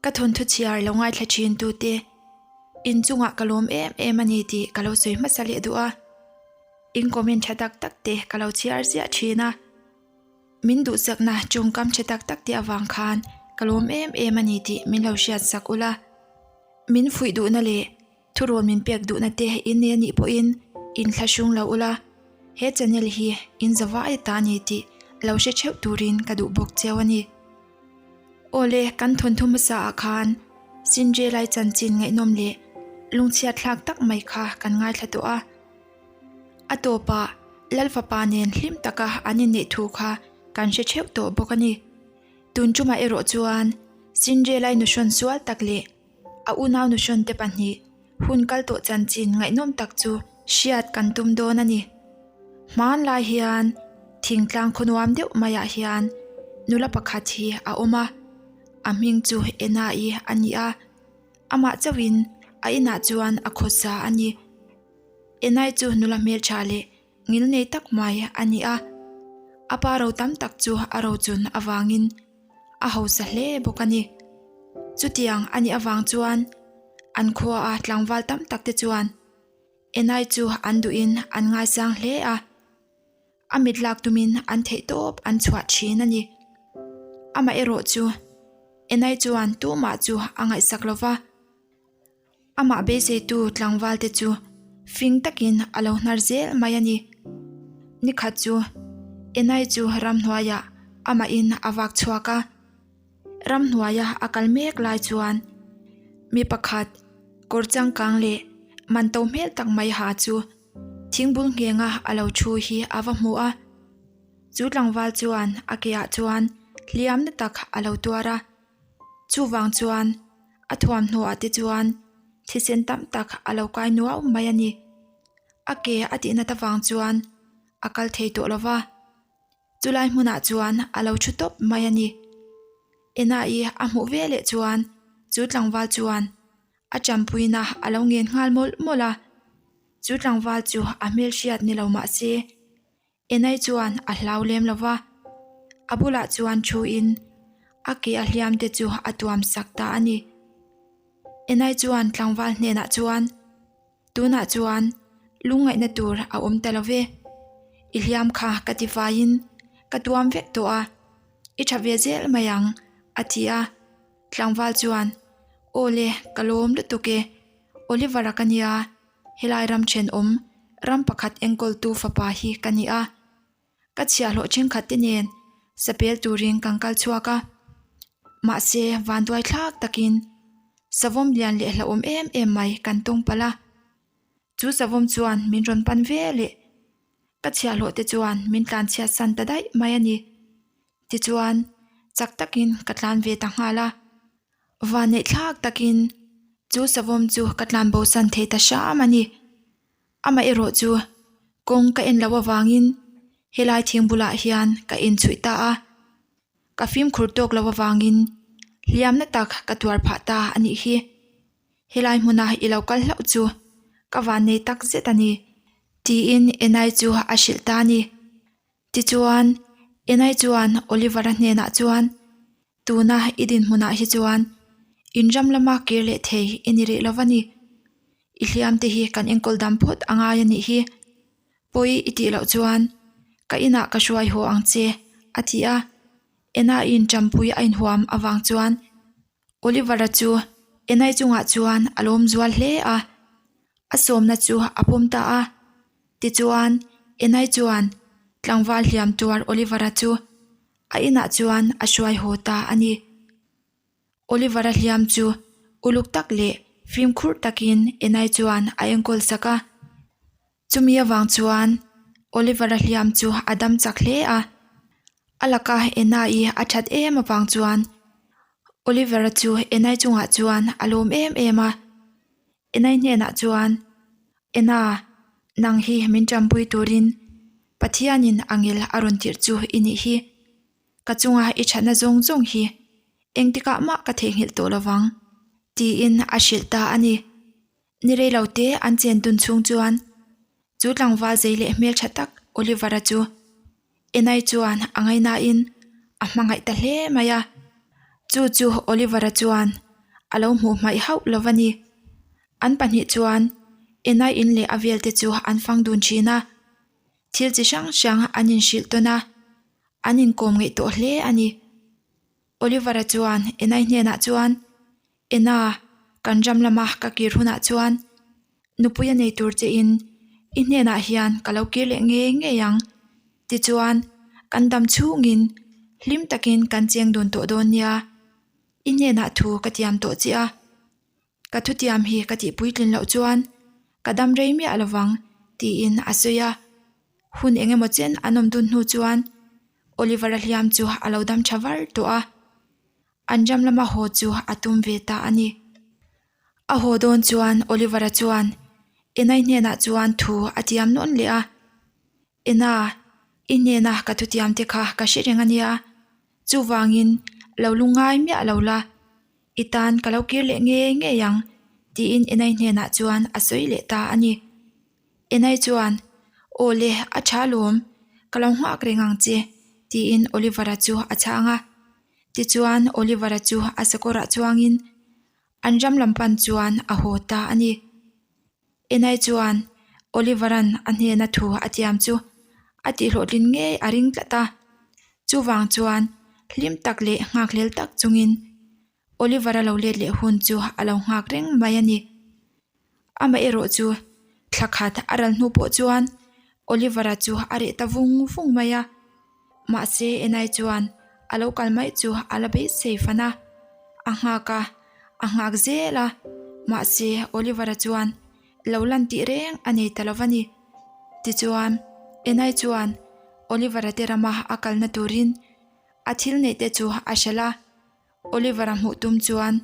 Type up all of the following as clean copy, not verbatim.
Ka thawnthu chhiar lo ngaithla thin tute inchungah ka lawm em em a ni tih ka lo sawi hmasa leh duh a. In comment tha tak tak te ka lo chhiar ziah thin a. Min duhsakna tawngkam tha tak tak te avang khan ka lawm em em a ni tih min lo hriat sak ula. Min fuih duhna leh Thurawn min pek duhna te in nei anih pawhin in thlahrung lo ula, he channel hi in zavai ta a ni tih lo hre theuh turin ka duh bawk cheu a ni. Awle, kan thawnthu hmasa ah khan Cinderella-i chanchin ngaihnawm leh lungchhiat thlak tak mai kha kan ngaithla tawh a. A tawpah Lal fapa nen hlim taka an inneih thu kha kan hre theuh tawh bawk a ni. Tun tumah erawh chuan Cinderella-i nuhrawn sual tak leh A unau nuhrawn te pahnih hun kal tawh chanchin ngaihnawm tak chu hriat kan tum dawn a ni. Hmanlai hian thingtlang khawnuam deuh maiah hian nula pakhat hi a awm a, a hming chu Ena-i a ni a, amah chauhin a inah chuan a khawsa a ni. Ena-i chu nula hmeltha leh ngilnei tak mai a ni a, a pa ro tam tak chu a rochun avangin a hausa hle bawk a ni. Chutiang a nih avang chuan an khuaa tlangval tam tak te chuan Enai chu an duhin an ngaisang hle a, a mit lak tumin an theih tawp an chhuah thin a ni. Amaherawh chu Enai chuan tumah chu a ngaihsak lo va. Amah beiseitu tlangval te chu fing takin a lo hnar zel mai a ni. Nikhat chu Enai chu ramhnuaiah amahin a vak chhuak a. Ramhnuaia a kal mek lai chuan mi pakhat kawr changkang leh man to hmel tak mai ha chu thingbul nghenga a lo thu hi a va hmu a. Chu tlangval chuan a keah chuan hliamna tak a lo tuar a. Chuvang chuan a thuamhnaw ah te chuan thisen tam tak a lo kai nuau mai a ni. A ke a tih nat avang chuan a kal thei tawh lo va, chulai hmunah chuan a lo thu tawp mai a ni. Ena-i a hmuh ve leh chuan chu tlangval chuan a champuina a lo ngen nghal mawlh mawlh a, chu tlangval chu a hmelhriat ni lo mah se Enai chuan a hlau lem lo va, a bulah chuan thuin a ke a hliam te chu a tuam sak ta a ni. Enai chuan tlangval hnenah chuan, Tunah chuan lungngaihna tur a awm ta lo ve. I hliam kha ka ti vaiin ka tuam vek tawh a, i tha ve zel mai ang, a ti a. Tlangval chuan, Aw le, ka lawm lutuk e, Oliver-a ka nia. Helai ram thenawm, ram pakhat enkawltu fapa hi ka ni a. Ka chhiahhlawh thenkhat te nen sapel turin kan kal chhuak a. Mahse, vanduai thlak takin savawm lian leh hlauhawm em em mai kan tawng palh a. Chu savawm chuan min rawn pan ve leh ka chhiahhlawh te chuan min tlanchhiat san ta daih mai a ni. Tichuan, chak takin ka tlan ve ta nghal a. Vanneih thlak takin chu savawm chu ka tlan bosan thei ta hram a ni. Amaherawh chu kawng ka en loh avangin helai thing bulah hian ka inchhuih ta a, ka fimkhur tawk loh avangin hliamna tak ka tuar phah ta a nih hi. Helai hmuna i lo kal hlauh chu ka vannei tak zet a ni, tiin Enai chu a hrilh ta a ni. Tichuan, Enai chuan Oliver-a hnenah chuan, Tuna i dinhmunah hi chuan in ram lama kir leh thei i ni rih lo va ni. I hliam te hi kan enkawl dam phawt a ngai a nih hi. Pawi i tih loh chuan ka inah ka hruai haw ang che, a ti a. Enaiin ṭampui a inhuam avang chuan Oliver-a chu Enai chungah chuan a lawm zual hle a, a sawmna chu a pawm ta a. Tichuan, Enai chuan tlangval hliam tuar Oliver-a chu a inah chuan a hruai haw ta a ni. Oliver-a hliam chu uluk tak leh fimkhur takin Enai chuan a enkawl sak a. Chumi avang chuan Oliver-a hliam chu a dam chak hle a, a laka Enai a that em avang chuan Oliver-a chu Enai chungah chuan a lawm em em a. Enai hnenah chuan, Ena, nang hi min tanpui turin Pathianin a ngel a rawn tirh chu i nih hi. Ka chunga i thatna zawng zawng hi engtikah mah ka theihnghilh tawh lovang, tiin a hrilh ta a ni. Ni rei lo te an chen dun chhung chuan chu tlangval zei leh hmeltha tak Oliver-a chu Enai chuan a ngaihnain a hmangaih ta hle mai a. Chu chu Oliver-a chuan. A lo hmuh hmaih hauh lo a ni. An pahnih chuan Enai in leh a vel te chu an fang dun thin a. Thil chi hrang hrang an inhrilh tawn a, an inkawm ngeih tawh hle a ni. Oliver-a chuan Enai hnenah chuan, Ena, kan ram lama ka kir hunah chuan nupui a nei tur che in i hnenah hian ka lo kir leh ngei ngei ang. Tichuan, kan dam chhungin hlim takin kan cheng dun tawh dawn nia. I hnenah thu ka tiam tawh che a. Ka thutiam hi ka tih puitlin loh chuan ka dam rei miah lovang tiin a sawi a. Hun eng emaw chen an awm dun hnu chuan Oliver-a hliam chu a lo dam tha var tawh a, an ram lama haw chu a tum ve ta a ni. A haw dawn chuan Oliver-a chuan Enai hnenah chuan thu a tiam nawn leh a. Ena, i hnena ka thutiam te kha ka hre reng a nia, chuvangin lo lu ngai miah lo la, i tan ka lo kir leh ngei ngei ang, tiin Enai hnenah chuan a sawi leh ta a ni. Enai chuan, Aw le, a tha lawm, ka lo nghak reng ang che, tiin Oliver-a chu a chhang a. Tichuan Oliver-a chu a sakawrah chuangin an ram lam pan chuan a haw ta a ni. Enai chuan Oliver-a'n a hnena thu a tiam chu a tihhlawhtlin ngei a ring tlat a, chuvang chuan hlim tak leh nghakhlel tak chungin Oliver-a lo let leh hun chu a lo nghak reng mai a ni. Amaherawh chu thla khat a ral hnu pawh chuan Oliver-a chu a reh ta vung vung mai a, mahse Enai chuan a lo kal mai chu a la beisei fan a, a nghak a, a nghak zel a, mahse Oliver-a chuan lo lan tih reng a nei ta lo va ni. Tichuan Enai chuan Oliver-a te rama a kalna turin a thil neih te chu a hralh a. Oliver-a hmuh tum chuan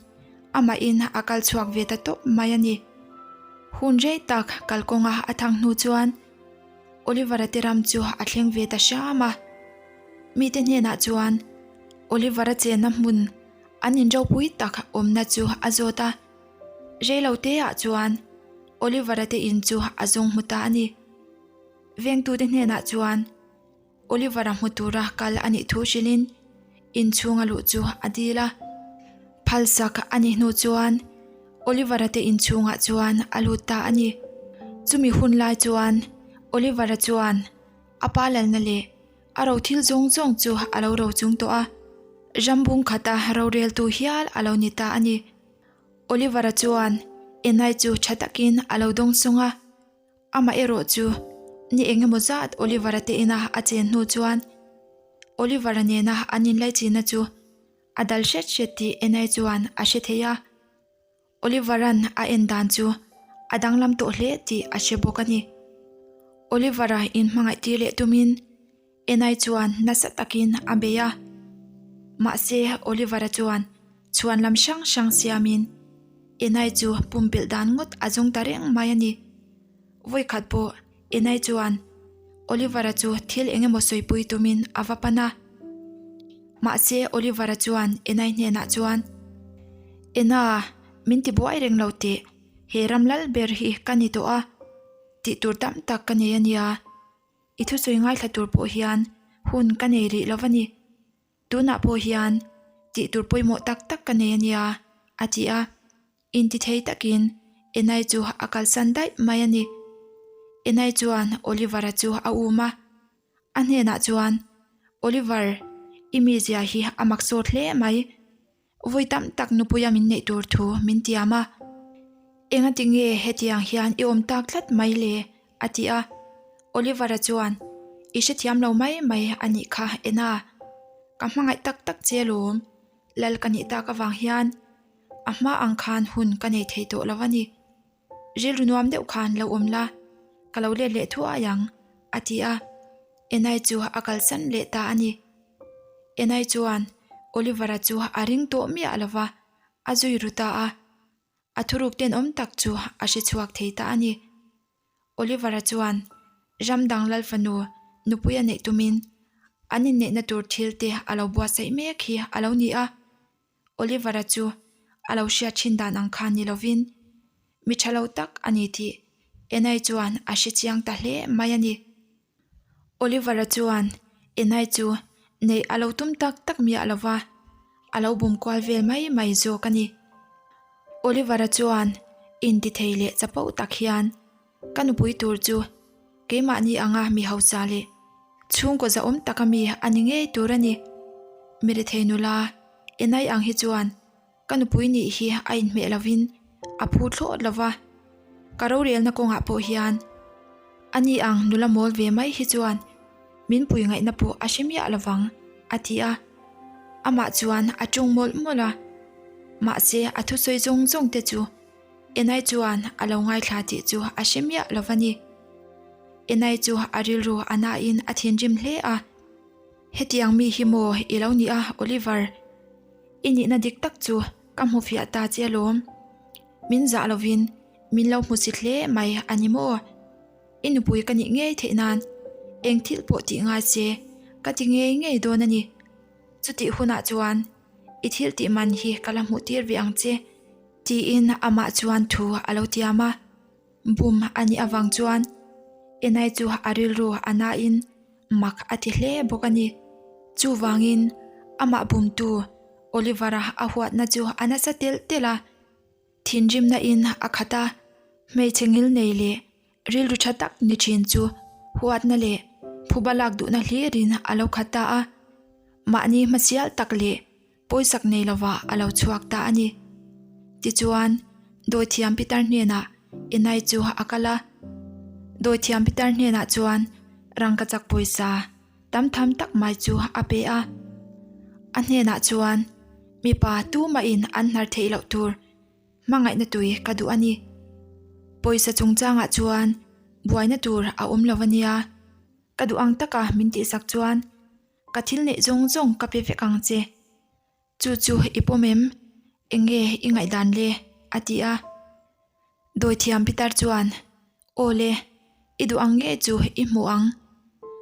amahin a kal chhuak ve ta tawp mai a ni. Hun rei tak kalkawnga a thang hnu chuan Oliver-a te ram chu a thleng ve ta hram a. Mite hnenah chuan Oliver-a chenna hmun an inropui tak awmna chu a zawt a. Reiloteah chuan Oliver-a te in chu a zawng hmu ta a ni. Vengtute hnenah chuan. Oliver-a hmu tura kal a nih thu hrilhin inchhunga luh chu a dil a. Phalsak a nih hnu chuan Oliver-a te inchhungah chuan a lut ta a ni. Chumi hun lai chuan Oliver-a chuan a pa lalna leh a ro thil zawng zawng chu a lo ro chung tawh a, ram bung khata roreltu hial a lo ni ta a ni. Oliver-a chuan Enai chu tha takin a lo dawng sawng a. Amah erawh chu ni eng emaw zat Oliver-a te ina a chen hnu chuan Oliver-a nena an inlaichinna chu a dal hret hret tih Enai chuan a hre thei a. Oliver-a'n a en dan chu a danglam tawh hle tih a hre bawk a ni. Oliver-a inhmangaih tir leh tumin Enai chuan nasa takin a bei a. Mahse Oliver-a chuan chhuan lam hrang hrang siamin Enai chu pumpelh dan ngawt a zawng ta reng mai a ni. Vawikhat pawh Enai chuan Oliver-a chu thil eng emaw sawipui tumin a va pan a. Mahse Oliver-a chuan Enai hnenah chuan, Ena, min ti buai reng lo teh, he ram lal ber hi ka ni tawh a, tih tur tam tak ka nei a nia. I thusawi ngaithla tur pawh hian hun ka nei rih lo va ni. Tunah pawh hian tih tur pawimawh tak tak ka nei a nia, a ti a. Intithei takin Enai chu a kalsan daih mai a ni. Enai chuan Oliver-a chu a um a. A hnenah chuan, Oliver, i mizia hi a mak sawt hle mai. Vawi tam tak nupuia min neih tur thu min tiam a, Engati nge hetiang hian i awm tak tlat mai le? a ti a. Oliver-a chuan, I hrethiam lo mai mai a nih kha Ena. Ka hmangaih tak tak che alawm, lal ka nih tak avang hian a hma ang khan hun ka nei thei tawh lo a ni. Rilru nuam deuh khan lo awm la, ka lo let leh thuai ang, a ti a. Enai chu a kalsan leh ta a ni. Enai chuan Oliver-a chu a ring tawh miah lo va, a zui ru ta a. A thuruk tenawm tak chu a hre chhuak thei ta a ni. Oliver-a chuan ram dang lal fanu nupui a neih tumin an inneihna tur thil te a lo buatsaih mek hi a lo ni a. Oliver-a chu a lo hriat thin dan ang khan ni lovin mi tha lo tak a ni tih Enai chuan a hre chiang ta hle mai a ni. Oliver-a chuan Enai chu neih a lo tum tak tak miah lo va, a lo bum kual vel mai mai zawk a ni. Oliver-a chuan intithei leh chapo tak hian, Ka nupui tur chu keimahni anga mi hausa leh chhungkaw zahawm taka mi a ni ngei tur a ni. Mirethei nula Enai ang hi chuan Ka nupui nih hi a inhmeh lovin a phu thlawt lo va, ka rorelna kawngah pawh hian ani ang nula mawl ve mai hi chuan min pui ngaihna pawh a hre miah lovang, a ti a. Amah chuan a ṭawng mawlh mawlh a, mahse a thusawi zawng zawng te chu Enai chuan a lo ngaithla tih chu a hre miah lo va ni. Enai chu a rilru a nain a thinrim hle a, Hetiang mi hi maw i lo ni a, Oliver? I nihna dik tak chu ka hmu fiah ta che alawm. Min zah lovin min lo hmu chit hle mai a ni maw? I nupui ka nih ngei theih nan eng thil pawh tih ngai che ka ti ngei ngei dawn a ni. Chutih hunah chuan i thil tih man hi ka la hmuh tir ve ang che tiin amah chuan thu a lo tiam a. Bum a nih avang chuan Enai chu a rilru a nain mak a ti hle bawk a ni. Chuvangin amah bumtu Oliver-a a huatna chu a nasa telh telh a, thinrimna in a khat a, hmeichhe ngil nei leh rilru tha tak ni thin chu huatna leh phuba lak duhna hlirin a lo khat ta a, mahni hmasial tak leh Pawisak nei lovah a lo chhuak ta a ni. Tichuan, Dawithiam Pitar hnenah Enai chu a kal a. Dawithiam Pitar hnenah chuan rangkachak pawisa tam tham tak mai chu a pe a. A hnenah chuan, Mipa tumahin an hnar theih loh tur hmangaihna tui ka duh a ni. Pawisa chungchangah chuan buaina tur a awm lo a nia. Ka duh ang taka min tihsak chuan Ka thil neih zawng zawng ka pe vek ang che. Chu chu i pawm em? Eng nge i ngaihdan le? a ti a. Dawithiam pitar chuan, Aw le, i duh ang nge chu i hmu ang.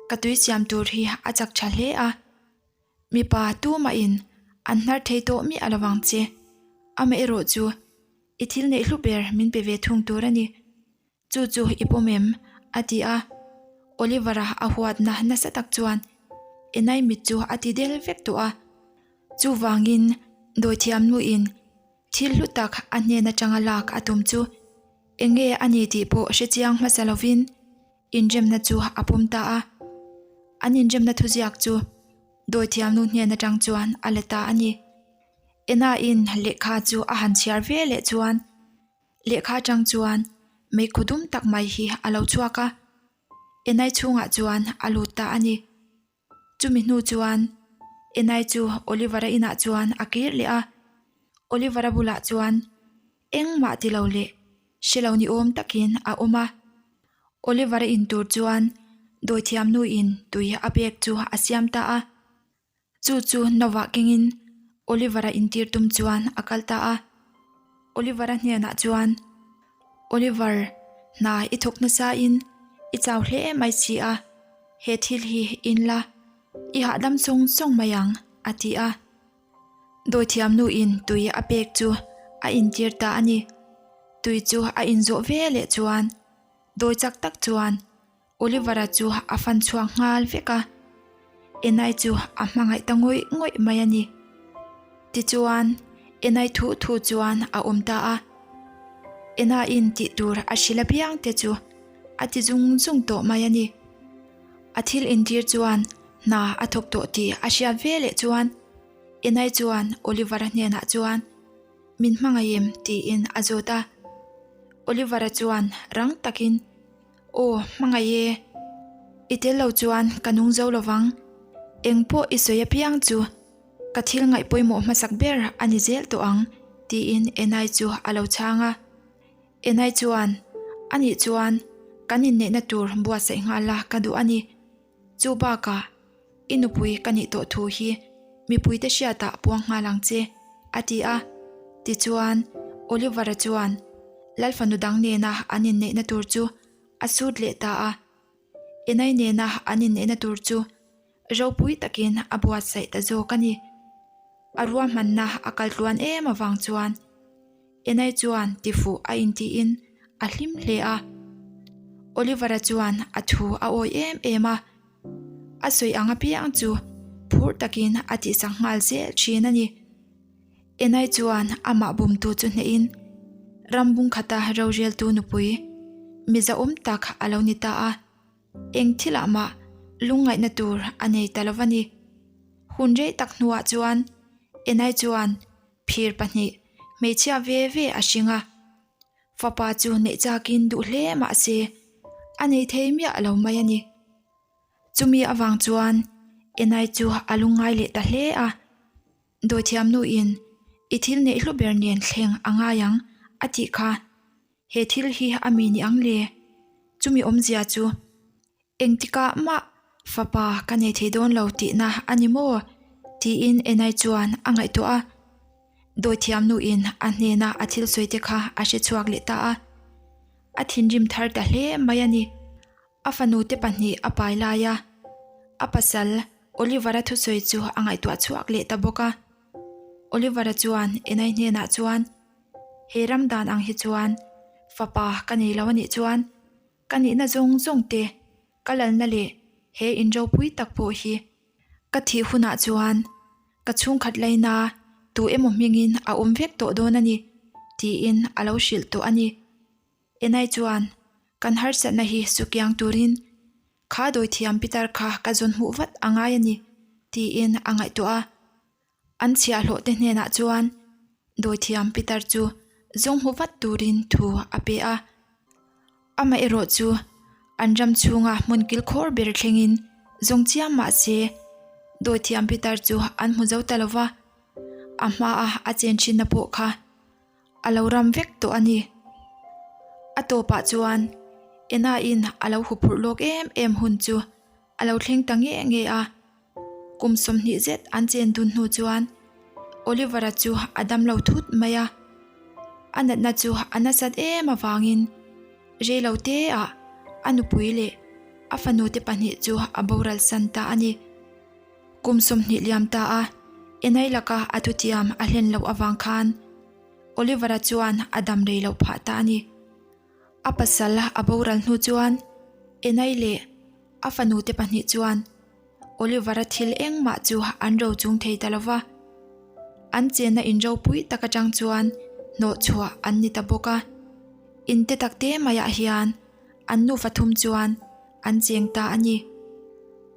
Ka tui siam tur hi a chak tha hle a. Mipa tumahin an hnar thei tawh miah lo vang che. Amaherawh chu i thil neih hlu ber min pe ve thung tur a ni. Chu chu i pawm em? a ti a. Oliver-a a huatna nasa tak chuan Enai mit chu a ti del vek tawh a. Chuvangin dawithiam nuin thil hlu tak a hnen atanga lak a tum chu eng nge a ni tih pawh hre chiang hmasa lovin inremna chu a pawm ta a. An inremna thuziak chu dawithiam nu hnen atang chuan a la ta a ni. Enaiin lehkha chu a han chhiar ve leh chuan Lehkha atang chuan meikhu dum tak mai hi a lo chhuak a, Enai chhungah chuan a lut ta a ni. Chumi hnu chuan Enai chu Oliver-a inah chuan a kir leh a, Oliver-a bulah chuan engmah ti lo leh hre lo ni awm takin a awm a. Oliver-a in tur chuan dawithiam nuin tui a pek chu a siam ta a. Chu chu Nova kengin Oliver-a intir tum chuan a kal ta a. Oliver-a hnenah chuan, Oliver, hna i thawk nasain i chau hle mai si a, he thil hi in la, i hahdam sawng sawng mai ang, a ti a. Dawithiam nuin tui a pek chu a intir ta a ni. Tui chu a inzawh ve leh chuan dawi chak tak chuan Oliver-a chu a fan chhuak nghal vek a, Enai chu a hmangaih ta ngawih ngawih mai a ni. Tichuan, Enai thu thu chuan a awm ta a. Enaiin tih tur a hrilh apiang te chu a ti zung zung tawh mai a ni. A thil intir chuan hna a thawk tawh tih a hriat ve leh chuan Enai chuan Oliver-a hnenah chuan, Min hmangaih em? tiin a zawt a. Oliver-a chuan rang takin, Aw, hmangaih e. I tel lo chuan ka nung zo lo vang. Eng pawh i sawi apiang chu ka thil ngaih pawimawh hmasak ber a ni zel tawh ang, tiin Enai chu a lo chhang a. Enai chuan, Anih chuan kan inneihna tur buatsaih nghal la ka duh a ni. Chu bakah i nupui ka nih tawh thu hi mipuite hriatah puang nghal ang che, a ti a. Tichuan, Oliver-a chuan Lalfanu dang nena an inneihna tur chu a sut leh ta a. Enai nena an inneihna tur chu ropui takin a buatsaih ta zawk a ni. A ruahmanna a kal tluan em avang chuan Enai chuan tifuh a intiin a hlim hle a. Oliver-a chuan a thu a awi em em a, a sawi ang apiang chu phur takin a tihsak nghal zel thin a ni. Enai chuan amah bumtu chu hnehin. Ram bung khata roreltu nupui mizaawm tak a lo ni ta a. Eng thilah mah lungngaihna tur a nei ta lo va ni. Hun rei tak hnuah chuan Enai chuan phir pahnih hmeichhia ve ve a hring a. Fapa chu neih chakin duh hle mah se a nei thei miah lo mai a ni. Chumi avang chuan Enai chu a lungngai leh ta hle a. Dawithiam nuin i thil neih hlu ber nen thleng a ngai ang a tih kha he thil hi a mi ni ang le? Chumi awmzia chu engtikah mah fapa ka nei thei dawn lo tihna a ni maw? tiin Enai chuan a ngaihtuah a. Dawithiam nuin a hnena a thil sawi te kha a hre chhuak leh ta a. A thinrim thar ta hle mai a ni. A fanute pahnih a pai lai a, a pasal Oliver-a thusawi chu a ngaihtuah chhuak leh ta bawk a. Oliver-a chuan Enai hnenah chuan, He ram dan ang hi chuan fapa ka nei lo a nih chuan ka nihna zawng zawng te, ka lalna leh he in ropui tak pawh hi ka thih hunah chuan ka chhungkhat laina tu emaw hmingin a awm vek tawh dawn a ni, tiin a lo hrilh tawh a ni. Enai chuan, Kan harsatna hi sukiang turin kha dawithiam pitar kha ka zawn hmuh vat a ngai a ni, tiin a ngaihtuah a. An chhiahhlawh te hnenah chuan dawithiam pitar chu zawng hmu vat turin thu a pe a. Amaherawh chu an ram chhunga hmun kilkhawr ber thlengin zawng chiam mah se dawithiam pitar chu an hmu zo ta lo va, a hmaa a chen thinna pawh kha A lo ram vek tawh a ni. A tawpah chuan Ena-in a lo huphurh lawk em em hun chu a lo thleng ta nge nge a. Kum 20 zet an chen dun hnu chuan Oliver-a chu a dam lo thut mai a. A natna chu a nasat em avangin reilo teah a nupui leh a fanute pahnih chu a boral san ta a ni. Kum 20 liam ta a, Enai laka a thutiam a hlen loh avang khan Oliver-a chuan a dam rei loh phah ta a ni. A pasal a boral hnu chuan Enai leh a fanute pahnih chuan Oliver-a thil engmah chu an ro chung thei ta lo va. An chenna in ropui tak atang chuan hnawh chhuah an ni ta bawk a. In te tak te maiah hian an nufa thum chuan an cheng ta a ni.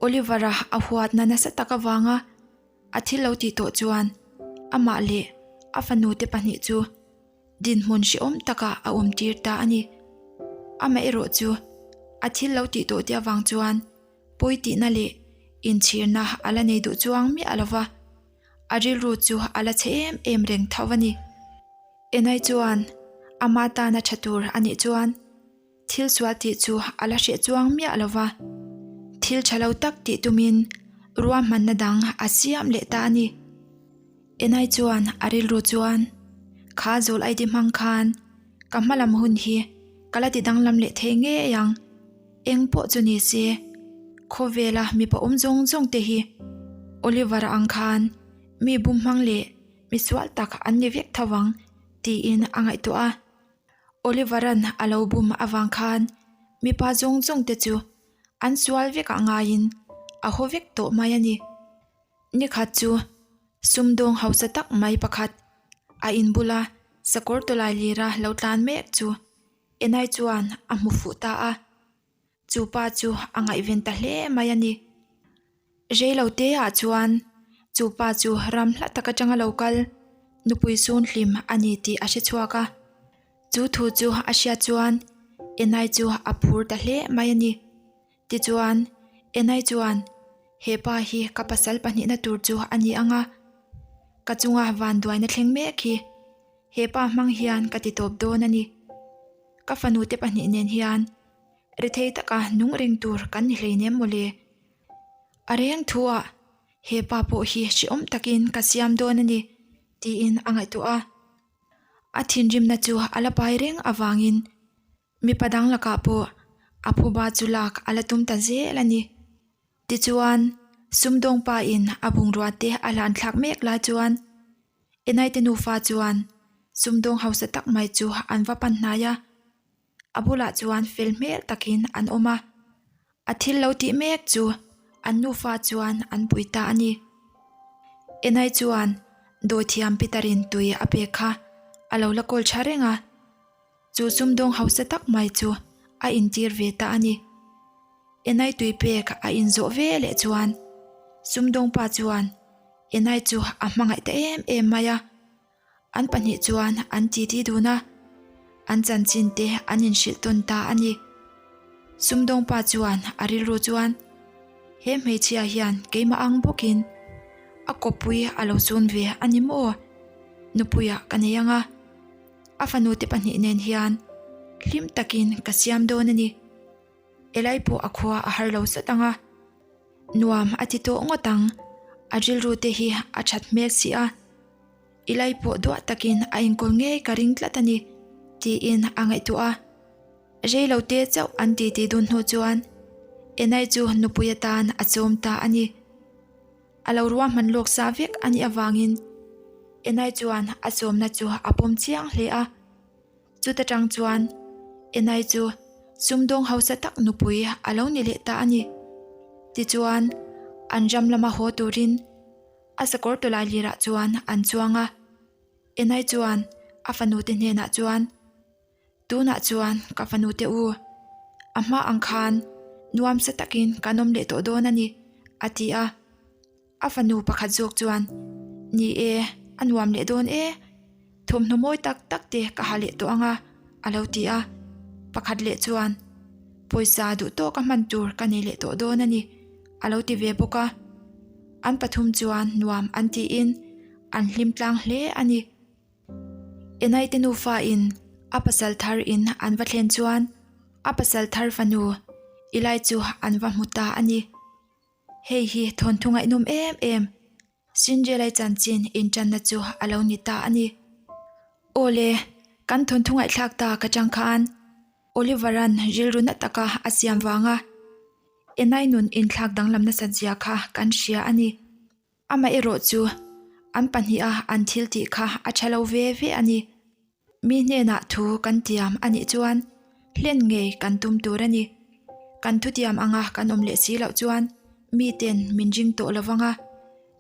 Oliver-a a huatna nasa tak avanga a thil lo tih tawh chuan amah leh a fanu te pahnih chu dinhmun hrehawm takah a awm tir ta a ni. Amaherawh chu a thil lo tih tawh te avang chuan pawi tihna leh inchhirna a la nei duh chuang miah lo va, a rilru chu a la chhe em em reng tho a ni. Enai chuan ama tana tha tur a nih chuan Thil sual tih chu a la hreh chuang miah lo va, thil tha lo tak tih tumin ruahmanna dang a siam leh ta a ni. Enai chuan a rilru chuan, Kha zawl ID hmang khan ka hma lam hun hi ka la ti danglam leh thei ngei ang. Eng pawh chu ni se, khawvela mipa awm zawng zawng te hi Oliver-a ang khan mi bum hmang leh mi sual tak an ni vek tho ang tiin a ngaihtuah a. Oliver-a'n a lo bum avang khan mipa zawng zawng te chu an sual vekah ngaiin a haw vek tawh mai a ni. Nikhat chu sumdawng hausa tak mai pakhat a inbula sakawr tawlai lira lo tlan mek chu Enai chuan a hmu fuh ta a. Chu pa chu a ngaihven ta hle mai a ni. Reilo te ah chuan chu pa chu ram hla tak atanga lo kal nupui sun hlim a ni tih a hre chhuak a. Chu thu chu a hriat chuan Enai chu a phur ta hle mai a ni. Tichuan Enai chuan he pa hi ka pasal pahnihna tur chu a ni ang a, ka chunga vanduaina thleng mek hi he pa hmang hian ka ti tawp dawn a ni. Ka fanu te pahnih nen hian rethei taka nung reng tur kan ni hleinem mawle. A reng thu ah he pa pawh hi hrehawm takin ka siam dawn a ni tiin a ngaihtuah a. A thinrimna chu a la pai reng avangin mipa dang lakah pawh a phuba chu lak a la tum ta zel a ni. Tichuan sumdawng pa in a bungrua te a hlan thlak mek lai chuan Enaite nufa chuan sumdawng hausa tak mai chu an va pan hnai a, a bulah chuan fel hmel takin an awm a, a thil lo tih mek chu an nufa chuan an pui ta a ni. Enai chuan dawithiam Peter-in tui a pek kha a lo la kawl tha reng a. Chu sumdawng hausa tak mai chu a intir ve ta a ni. Enai tui pek a inzawh ve leh chuan sumdawng pa chuan Enai chu a hmangaih ta em em mai a. An pahnih chuan an titi dun a, an chanchin te an inhrilh tawn ta a ni. Sumdawng pa chuan a rilru chuan, He hmeichhia hian keimah ang bawkin a kawppui a lo chun ve a ni maw? Nupuiah ka nei ang a, a fanute pahnih nen hian hlim takin ka siam dawn a ni. Elai pawh a khua a har lo zet ang a, nuam a ti tawh ngawt ang, a rilru te hi a that hmel si a, Elai pawh duah takin a inkawl ngei ka ring tlat a ni, tiin a ngaihtuah a. Rei lo te chauh an titi dun hnu chuan Enai chu nupui atan a chawm ta a ni. A lo ruahman lawk sa vek a nih avangin Enai chuan a chawmna chu a pawm chiang hle a. Chuta tang chuan Enai chu sumdawng hausa tak nupui a lo ni leh ta a ni. Tichuan, an ram lama haw turin a sakawr tawlai lirah chuan an chuang a. Enai chuan a fanute hnenah chuan, Tunah chuan ka fanute u, a hma ang khan nuamsa takin kan awm leh tawh dawn a ni, a ti a. A fanu pakhat zawk chuan, Ni e, a nuam leh dawn e, thawmhnaw mawi tak tak te ka ha leh tawh ang a, a lo ti a. Pakhat leh chuan, Pawisa duh tawka hman tur ka nei leh tawh dawn a ni, a lo ti ve bawk a. An pathum chuan nuam an tiin an hlim tlang hle a ni. Enai te nufa in a pasal thar in an va thlen chuan a pasal thar fanu Ilai chu an va hmu ta a ni. Hei hi thawnthu ngaihnawm em em Cinderella chanchin intanna chu a lo ni ta a ni. Awle, kan thawnthu ngaihthlak ta ka chang khan Oliver-a'n rilru na taka a siam vanga Enai nun inthlak danglam nasat zia kha kan hria a ni. Amaherawh chu an pahniha an thil tih kha a tha lo ve ve a ni. Mi hnenah thu kan tiam a nih chuan hlen ngei kan tum tur a ni. Kan thutiam anga kan awm leh si loh chuan miten min ring tawh lo vang a,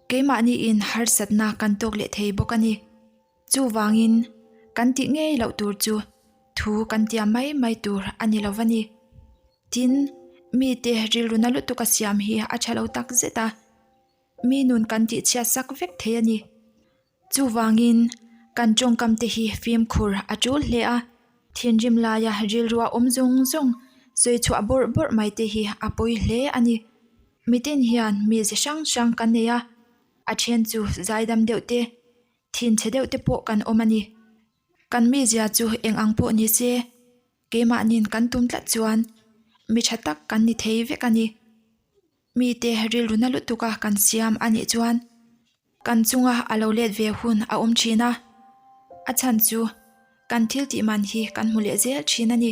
keimahniin harsatna kan tawk leh thei bawk a ni. Chuvangin kan tih ngei loh tur chu thu kan tiam mai mai tur a ni lo va ni. Tin, mite rilru na lutuk a siam hi a tha lo tak zet a, mi nun kan tihchhiat sak vek thei a ni. Chuvangin, kan tawngkam te hi fimkhur a tul hle a, thinrim laia rilrua awm zawng zawng sawi chhuah bawrh bawrh mai te hi a pawi hle a ni. Mitin hian mize hrang hrang kan nei a, a then chu zaidam deuh te, thinchhe deuh te pawh kan awm a ni. Kan mizia chu eng ang pawh ni se, keimahniin kan tum tlat chuan mi tha tak kan ni thei vek a ni. Mite rilru na lutuk a kan siam a nih chuan kan chunga a lo let ve hun a awm thin a, a chhan chu kan thil tih man hi kan hmu leh zel thin a ni.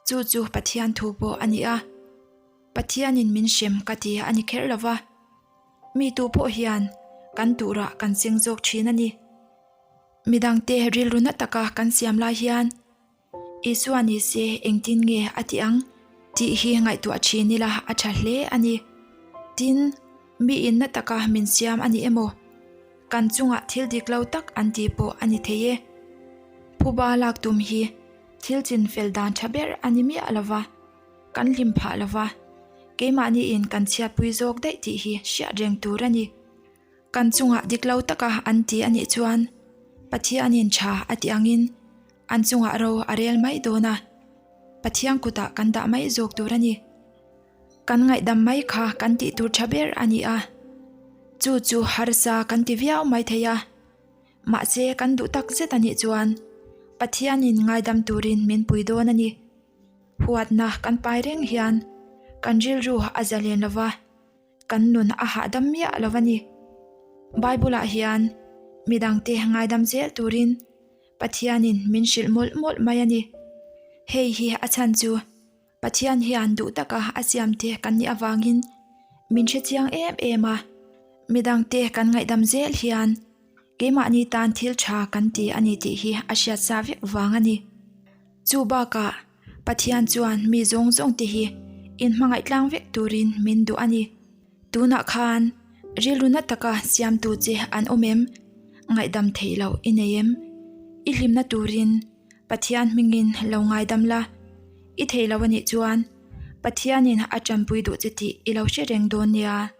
Chu chu Pathian thu pawh a ni a, Pathianin min hrem ka ti a ni kher lo va, mi tu pawh hian kan turah kan seng zawk thin a ni. Midangte rilru na taka kan siam lai hian Isua ni se engtin nge a ti ang tih hi ngaihtuah thin ila a tha hle a ni. Tin, mi inna taka min siam a ni emaw, kan chungah thil dik lo tak an tih pawh a ni thei e. Phuba lak tum hi thil chin fel dan tha ber a ni miah lo va, kan hlim phah lo va, keimahniin kan chhiatpui zawk daih tih hi hriat reng tur a ni. Kan chungah dik lo taka an ti a nih chuan Pathianin tha a tih angin an chungah ro a rel mai dawn a, Pathian kutah kan dah mai zawk tur a ni. Kan ngaihdam mai kha kan tih tur tha ber a ni a, chu chu harsa kan ti viau mai thei a, mahse kan duh tak zet a nih chuan Pathianin ngaidam turin min pui dawn a ni. Huatna kan pai reng hian kan rilru a zalen lo va. Kan nun a hahdam miah lo a ni. Bible-ah hian midangte ngaidam zel turin Pathianin min hrilh mawlh mawlh mai a ni. Hei hi a chhan chu Pathian hian duh taka a siamte kan nih avangin min hre chiang em em a. Midangte kan ngaihdam zel hian keimahni tan thil tha kan ti a ni tih hi a hriat sa vek vang a ni. Chu bakah Pathian chuan mi zawng zawng te hi inhmangaih tlang vek turin min duh a ni. Tunah khan rilru na taka siamtu che an awm em? Ngaihdam theih loh i nei em? I hlimna turin. Pathian hmingin lo ngaidam la, i thei lo a nih chuan Pathianin a tanpui duh che tih i lo hre reng dawn nia.